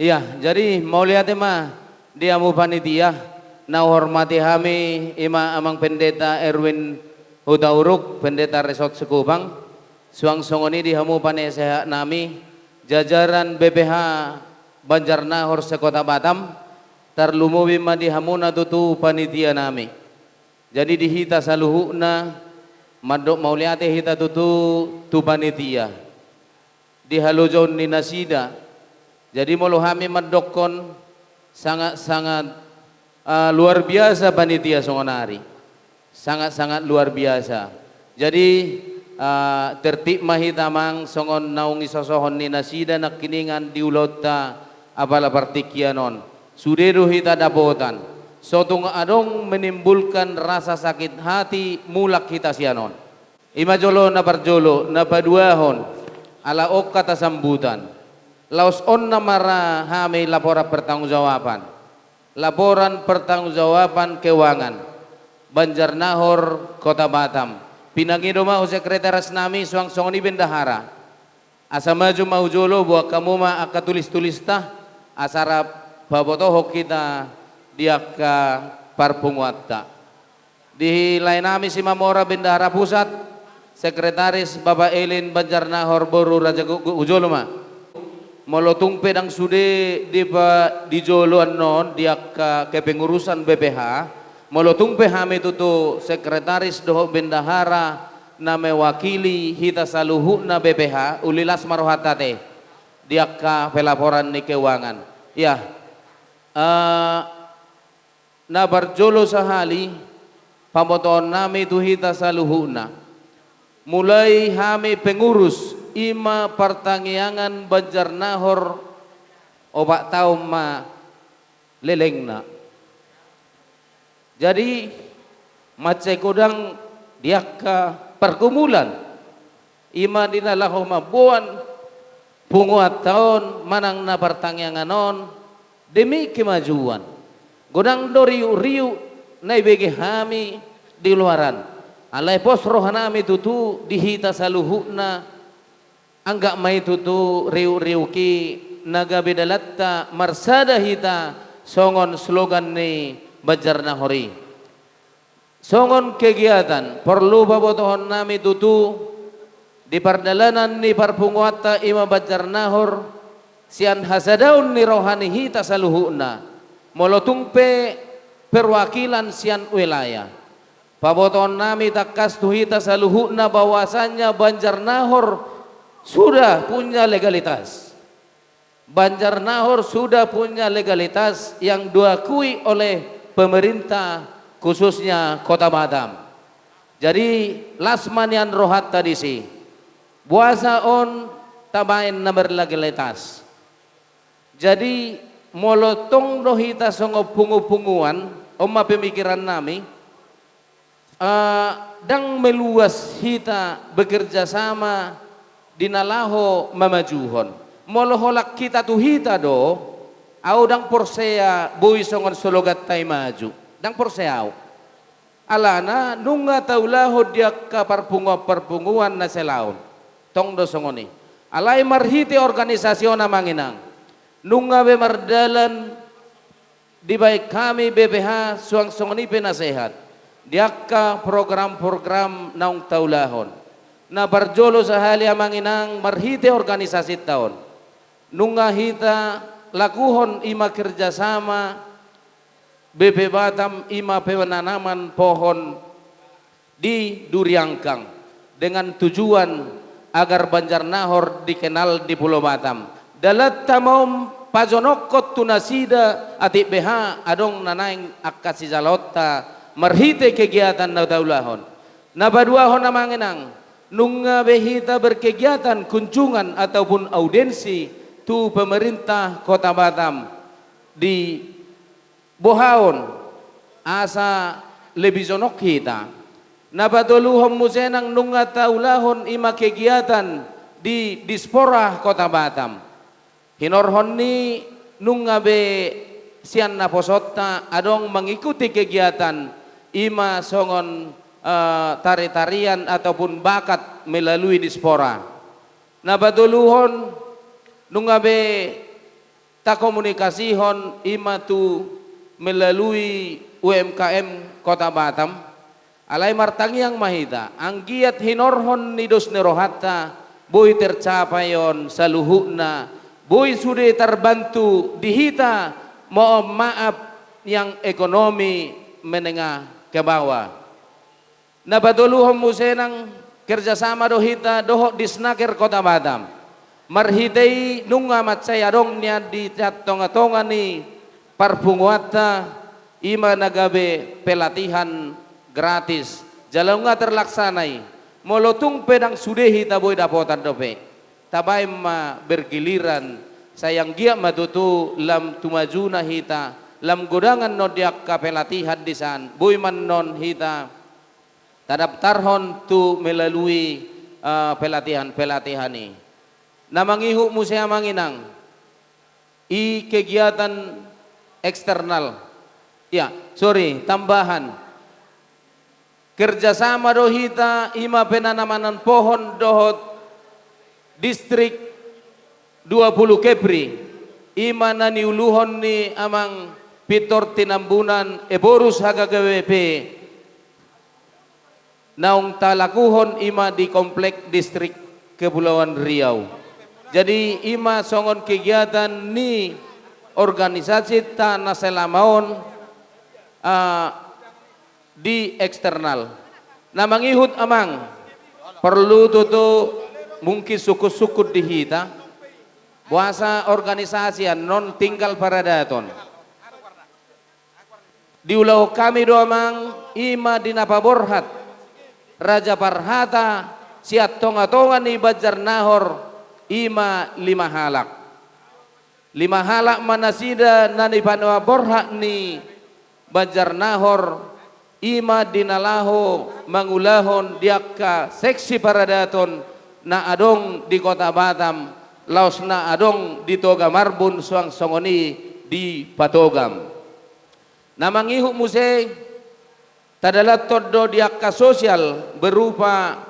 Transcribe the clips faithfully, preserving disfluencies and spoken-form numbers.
Ia, jadi mauliate ma di hamu panitia, na huhormati hami ima Amang Pendeta Erwin Hutauruk, Pendeta Resort Sekupang, suang songon i di hamu panasehat nami, jajaran B P H Banjarnahor se-Kota Batam, tarlumobi ma di hamuna tutu panitia nami. Jadi di hita saluhutna, mandok mauliate hita tutu tu panitia di halojaon ni nasida. Jadi molo hami mandokkon, sangat-sangat, eh, luar biasa panitia songon ari. Sangat-sangat luar biasa. Jadi, eh, tertib ma hita, Amang, songon naung isosohon ni nasida nangkiningan di ulaonta apala partingkian on. Sude do hita dapotan. So tung adong menimbulkan rasa sakit hati mulak hita sian on. Ima jolo na parjolo, na paduahon, ala on hata sambutan. Laos on na mara hami laporan pertanggungjawaban. Laporan pertanggungjawaban keuangan Banjarnahor Kota Batam. Pinangido ma tu sekretaris nami suang songon i bendahara. Asa maju ma tu jolo, boan hamu ma angka tulis-tulista, asa rap pabotohon hita di angka parpunguanta. Di lae nami Simamora Bendahara Pusat, Sekretaris Bapak Elin Banjarnahor boru Raja Gukguk, tu jolo ma. Molo tung pe ndang sude di pa-, di jolo annon di angka kepengurusan B P H, molo tung pe hami tutu sekretaris dohot bendahara na mewakili hita saluhutna B P H, uli las ma rohanta ate di angka pelaporan ni keuangan. Ia, eh, na parjolo sahali, pamotoon nami tu hita saluhutna. Mulai hami pengurus, ima partangiangan Banjarnahor, opat taon ma lelengna. Jadi, mansai godang di angka pergumulan, ima di na laho mamboan punguanta on manang na partangiangan on demi kemajuan. Godang do riuk-riuk na ibege hami di luaran. Alai pos roha nami tutu di hita saluhutna, anggap ma i tutu riuk-riuk i na gabe dalanta marsada hita songon slogan ni Banjarnahor i. Songon kegiatan, porlu pabotohon nami tutu di pardalanan ni parpunguanta ima Banjarnahor, sian hasadaon ni roha ni hita saluhutna, molo tung pe perwakilan sian wilayah. Pabotohon nami tangkas tu hita saluhutna bahwasanya Banjarnahor sudah punya legalitas. Banjarnahor sudah punya legalitas yang diakui oleh pemerintah, khususnya Kota Batam. Jadi, las ma nian rohanta disi. Boasa on tabaen na berlegalitas. Jadi, molo tong do hita songon pungu-punguan, on ma pemikiran nami, eh, ndang meluas hita bekerja sama di na laho mamajuhon. Molo holan hita tu hita do, au ndang porsea boi songon sloganta i maju. Ndang porsea au. Alana nunga taulahon di angka parpunguan-parpunguan na selaon. Tong do songon i. Alai marhite organisasi on, Amang Inang, nunga be mardalan dibaen hami B P H suang songon i penasehat di angka program-program naung taulahon. Na parjolo sahali, Amang Inang, marhite organisasinta on, nunga hita lakuhon ima kerjasama B P Batam ima penanaman pohon di Duriangkang, dengan tujuan agar Banjarnahor dikenal di Pulo Batam. Dalanta ma on pajonokhon tu nasida atik beha adong na naeng angka sijaloonta marhite kegiatan na taulahon. Na paduahon, Amang Inang, nunga be hita berkegiatan kunjungan ataupun audiensi tu pemerintah Kota Batam di boha on asa lebih jonok hita. Na patoluhon muse, Inang, nunga taulahon ima kegiatan di Dispora Kota Batam. Hinorhon ni nunga be sian naposonta adong mengikuti kegiatan ima songon, eh, tari-tarian ataupun bakat melalui Dispora. Na patoluhon nunga be takomunikasihon i ma tu melalui U M K M Kota Batam. Alai martangiang ma hita, anggiat hinorhon ni dos ni rohanta, boi tercapai on saluhutna, boi sude tarbantu di hita, mohon maaf, yang ekonomi menengah ke bawah. Na patoluhon muse nang kerjasama do hita dohot Disnaker Kota Batam. Marhite i nunga mansai adong nian di tonga-tonga ni parpunguanta, i ma na gabe pelatihan gratis. Jala nunga terlaksana i. Molo tung pe ndang sude hita boi dapotan dope. Tabaen ma bergiliran, sai anggiat ma tutu lam tu majuna hita, lam godang annon di angka pelatihan disan, boi ma annon hita tadaptarhon tu melalui, eh, pelatihan-pelatihan i. Na mangihut muse amang inang, i kegiatan eksternal. Ya, sorry, tambahan. Kerjasama do hita, i ma penanaman pohon dohot Distrik dua puluh Kepri, i ma na niuluhon ni amang Pintor Tinambunan, Ephorus H K K W P, naung talakuhon i ma di Komplek Distrik Kepulauan Riau. Jadi, i ma songon kegiatan ni organisasita na selama on, ah, di eksternal. Na mangihut amang, porlu tutu mungkin sungkun-sungkun di hita, boasa organisasi annon tinggal paradaton. Diulahon hami do amang, i ma di na paborhat Raja Parhata sian tonga-tonga ni Banjarnahor, i ma lima halak. Lima halak ma nasida na nipaborhat ni Banjarnahor, i ma di na laho mangulahon di angka seksi paradaton na adong di Kota Batam, laos na adong di Toga Marbun suang songon i di Patogam. Na mangihut muse, tadalanhon do di angka sosial berupa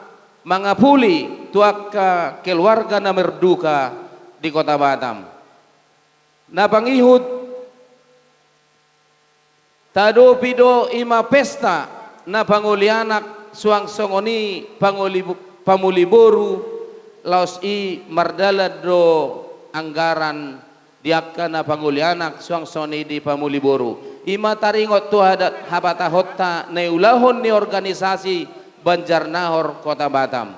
mangapuli tu angka keluarga na marduka di Kota Batam. Na pangihut, taadopi do i ma pesta na pangoli anak suang songon i pangoli, pamuli boru, laos i mardalan do anggaran di angka na pangoli anak suang songon i di pamuli boru. I ma taringot tu adat habatahonta na niulahon ni organisasi Banjarnahor Kota Batam.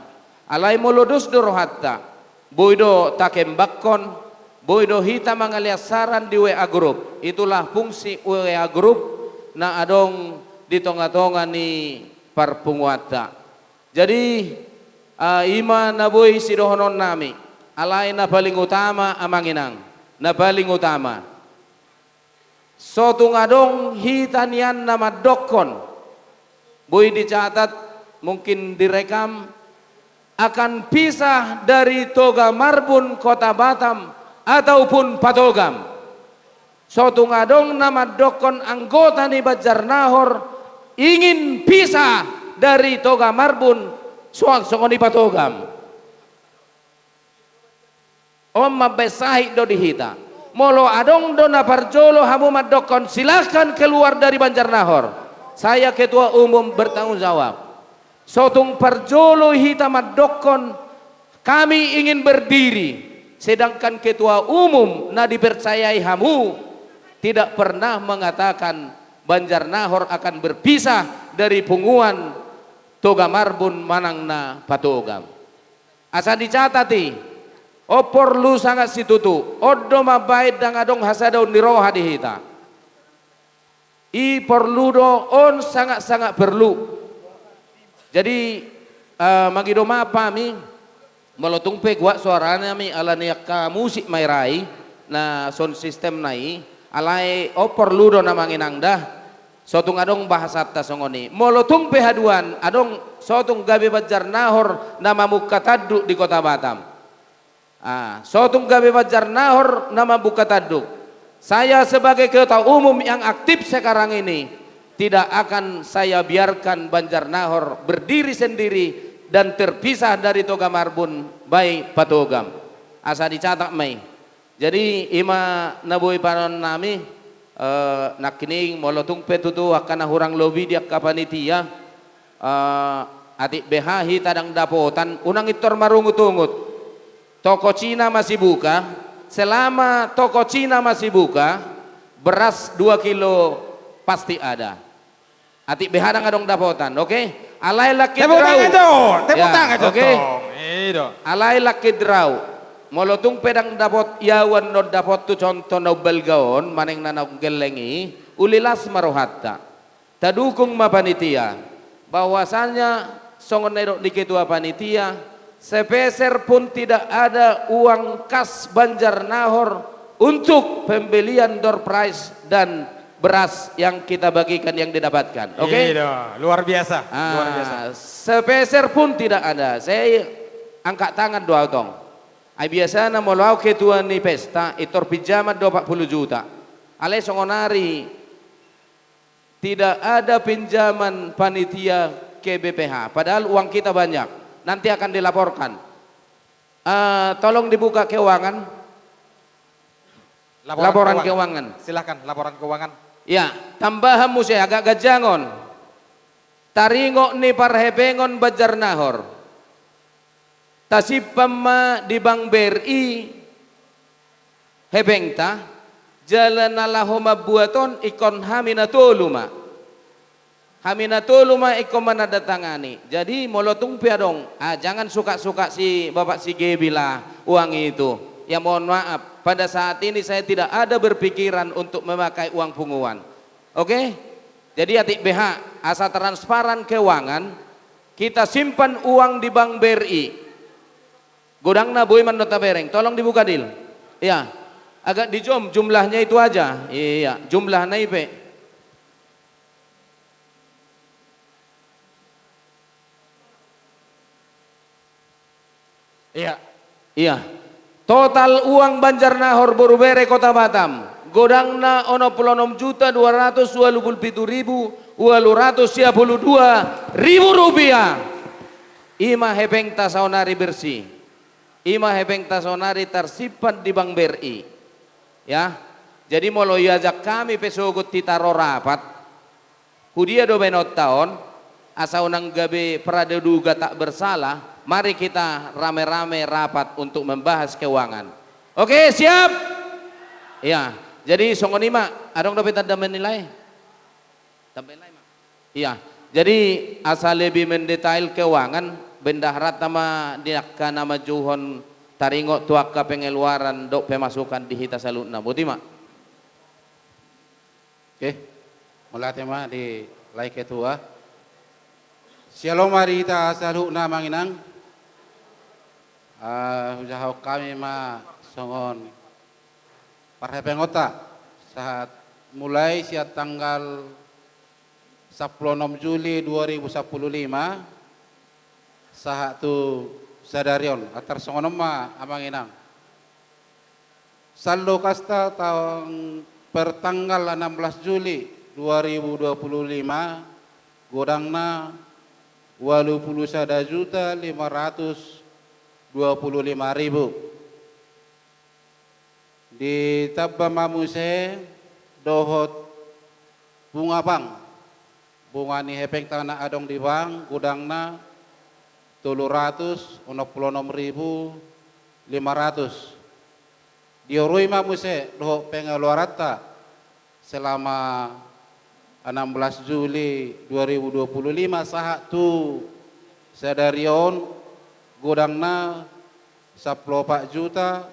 Alai molo dos do rohanta, boi do takembanghon, boi do hita mangalean saran di W A group. Itulah fungsi W A group na adong di tonga-tonga ni parpunguanta. Jadi, ah, i ma na boi sidohononnami. Alai na paling utama amang inang, na paling utama, so tung adong hita nian na mandokkon, boi dicatat, mungkin direkam, akan pisah dari Toga Marbun Kota Batam ataupun Patogam. So tung adong na mandokkon anggota ni Banjarnahor ingin pisah dari Toga Marbun suang songon i Patogam. On mambaen sahit do di hita. Molo adong do na parjolo hamu mandokkon, silahkan keluar dari Banjarnahor. Saya ketua umum bertanggung jawab. So tung parjolo hita mandokkon, kami ingin berdiri, sedangkan ketua umum na dipercayai hamu tidak pernah mengatakan Banjarnahor akan berpisah dari punguan Toga Marbun manang na Patogam. Asa dicatat i, on porlu sangat situtu, on do mambaen ndang adong hasadaon ni roha di hita. I porlu do, on sangat-sangat perlu. Jadi, eh, mangido maaf hami, molo tung pe goat soaranami ala ni angka musik ma i ra i, na sound system na i, alai on porlu do na manginang da. So tung adong bahasanta songon i. Molo tung pe haduan, adong so tung gabe Banjarnahor na mamungka tanduk di Kota Batam. Ah, so tung gabe Banjarnahor na mambuka tanduk. Saya sebagai ketua umum yang aktif sekarang ini, tidak akan saya biarkan Banjarnahor berdiri sendiri dan terpisah dari Toga Marbun by Patogam. Asa dicatat ma i. Jadi ima na boi panon nami, eh, nangkining molo tung pe tutu angka na hurang lobi di angka panitia, eh, atik beha hita ndang dapotan, unang intor marungut-ungut. Toko Cina masih buka, selama toko Cina masih buka, beras dua kilo pasti ada. Atik beha ndang adong dapotan, oke? Alai lucky draw. Tepuk tangan, Cok. Tepuk tangan, Cok. Oke. Alai lucky draw. Molo tung pe ndang dapot, iawan non dapot tu contoh na umbalga on, manang na naung gelleng i, uli las ma rohanta. Tadukung ma panitia. Bahwasanya songon na didok ni ketua panitia, sepeser pun tidak ada uang kas Banjarnahor untuk pembelian door prize dan beras yang kita bagikan, yang didapatkan. Oke? Iya, luar biasa, luar biasa. Ah, sepeser pun tidak ada. Saya angkat tangan do au tong. Ai biasana molo au ketua ni pesta, intor pinjaman do opat puluh juta. Alai songon ari tidak ada pinjaman panitia K B P H. Padahal uang kita banyak. Nanti akan dilaporkan. Eh, tolong dibuka keuangan. Laporan keuangan. Silakan, laporan keuangan. Ya, tambahan muse agak ganjangon. Taringot ni parhepengon Banjarnahor. Tasimpan ma di Bank B R I hepengta, jala na laho mambuat on ingkon hami na tolu ma. Hami na tolu ma ingkon manandatangani. Jadi molo tung pe adong, ah, jangan suka-suka si Bapak si Gebi lah uang itu. Ya mohon maaf, pada saat ini saya tidak ada berpikiran untuk memakai uang punguan. Oke? Jadi atik beha, asa transparan keuangan, kita simpan uang di Bank B R I. Godangna boi ma annon tabereng. Tolong dibuka, Dil. Iya. Agak dijom, jumlahnya itu aja. Iya, jumlahna i pe. Iya. Iya. Total uang Banjarnahor Boru Bere Kota Batam. Godangna onom pulu onom juta dua ratus ualu pulu pitu ribu ualu ratus sia pulu dua ribu rupiah. Ima hepengta saonari bersih. Ima hepengta saonari tarsimpan di Bank B R I. Ya. Jadi molo iajak hami pe sogot hita ro rapat, hudia do baenonta on, asa unang gabe praduga tak bersalah, mari kita rame-rame rapat untuk membahas keuangan. Oke, siap? Ya. Jadi songon i ma, adong dope tanda menilai? Tambai lai ma. Iya. Jadi asa lebih mendetail keuangan, baen da haranta ma di angka na manjouhon taringot tu angka pengeluaran dohot pemasukan di hita saluhutna. Boti ma. Oke. Mauliate ma di lae ketua. Sialo ma di hita saluhutna, Amang Inang. Ah, hujahahon hami ma songon parhepengonta, sahat mulai sian tanggal sampulu onom Juli dua ribu sampulu lima sahat tu sadari on. Antar songon on ma, Amang Inang. Saldokasta taon per tanggal enam belas Juli dua ribu dua puluh lima, godangna ualu pulu sada juta lima ratus dua pulu lima ribu. Ditamba ma muse dohot bunga bank. Bunga ni hepengta na adong di bank, godangna tolu ratus onom pulu onom ribu lima ratus. Diorui ma muse dohot pengeluaranta selama enam belas Juli dua ribu dua puluh lima sahat tu sadari on, godangna sampulu opat juta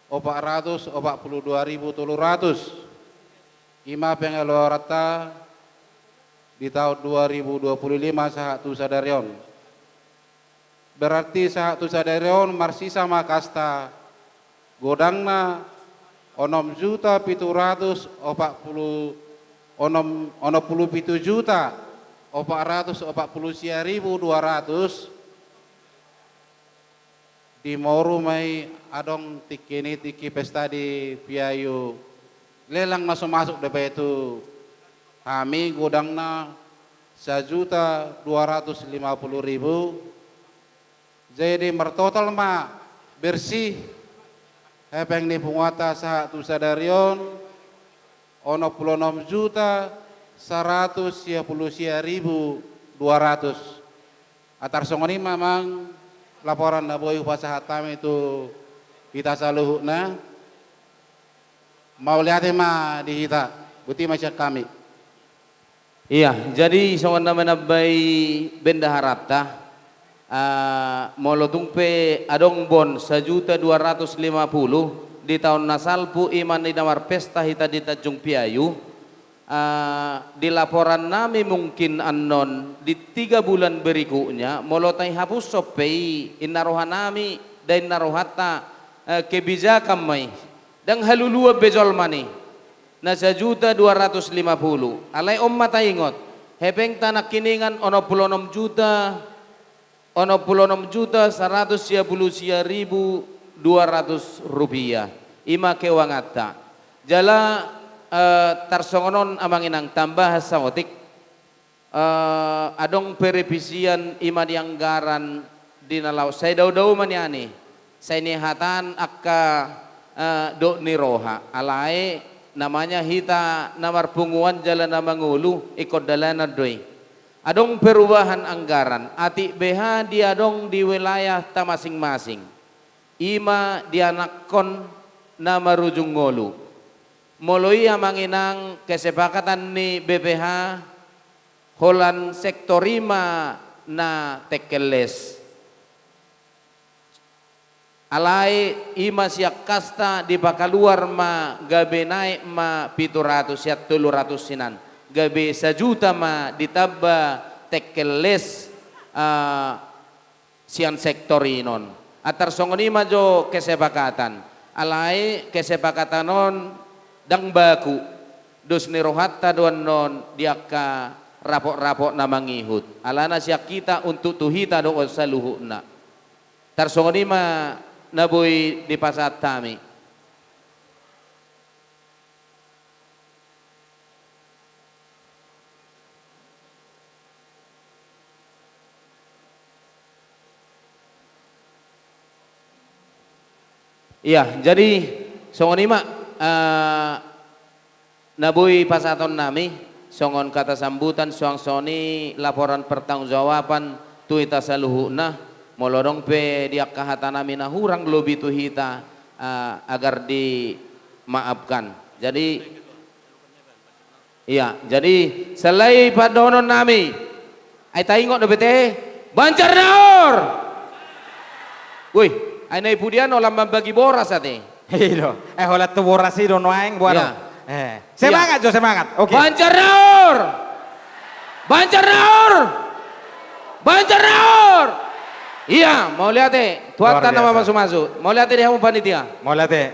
opat ratus opat pulu dua ribu tolu ratus. Ima pengeluaranta di taon dua ribu dua puluh lima sahat tu sadari on. Berarti sahat tu sadari on marsisa ma kasta godangna onom juta pitu ratus opat pulu, onom, onom pulu pitu juta opat ratus opat pulu sia ribu dua ratus. Di moru ma i adong tingki ni tingki pesta di piayu lelang na so masuk dope tu hami, godangna sajuta dua ratus lima pulu ribu. Jadi martotal ma bersih Hepeng ni punguanta sahat tu sadari on, onom pulu onom juta saratus sia pulu sia ribu dua ratus. Atar songon i ma amang laporan na boi hupasahat hami tu hita saluhutna. Mauliate ma di hita, boti ma sian hami. Ia, jadi songon na manambai bendaharanta, ah, molo tung pe adong bon sajuta dua ratus lima puluh di taon na salpu i ma di na marpesta hita di Tanjung Piayu, ah, di laporan nami mungkin annon di tiga bulan berikutnya, molo tai hapushon pe i, inna roha nami, da inna rohanta, eh, kebijakan ma i, ndang haluluan be jolma ni na sajuta dua ratus lima puluh. Alai on ma taingot, hepengta nangkiningan onom pulu onom juta, onom pulu onom juta saratus sia pulu sia ribu dua ratus rupiah. I ma keuanganta. Jala, eh, tarsongon on amang inang, tambahan saotik. Eh, adong perevisian i ma di anggaran di na laho, sai dao-dao ma nian i, sai nihatahan angka, eh, dohot ni roha, alai namanya hita na marpunguan jala na mangolu, ingkon dalanan do i. Adong perubahan anggaran, atik beha di adong di wilayahta masing-masing, i ma di anakhon na marujung ngolu. Molo i amang inang kesepakatan ni B P H, holan sektor i ma na tengkel les. Alai i ma sian kasta dipakaluar ma gabe naek ma pitu ratus sian tolu ratus sinan. Gabe sajuta ma ditamba tengkel les, ah, sian sektor i non. Antar songon i ma jo kesepakatan. Alai kesepakatan on ndang baku. Dos ni rohanta do annon di angka rapot-rapot na mangihut. Alana sian hita untuk tu hita do on saluhutna. Tarsongon i ma na boi dipasahat hami. Ia, jadi songon i ma, eh, na boi pasahaton nami, songon kata sambutan, suang songon i laporan pertanggungjawaban tu hita saluhutna, molo adong pe di angka hata nami na hurang lobi tu hita, eh, agar dimaafkan. Jadi, Ia, jadi, sala i pandohonon nami. Ai taingot dope te, Banjar Naor! Woi, ai na i pudian holan mambagi boras ate. I do. Eh, holan tu boras i do nuaeng, buat. Ia. Eh, semangat jo, semangat. Oke. Banjar Naor! Banjar Naor! Banjar Naor! Ia, mauliate. Tuat tanah mama sumasu. Mauliate di hamu panitia. Mauliate.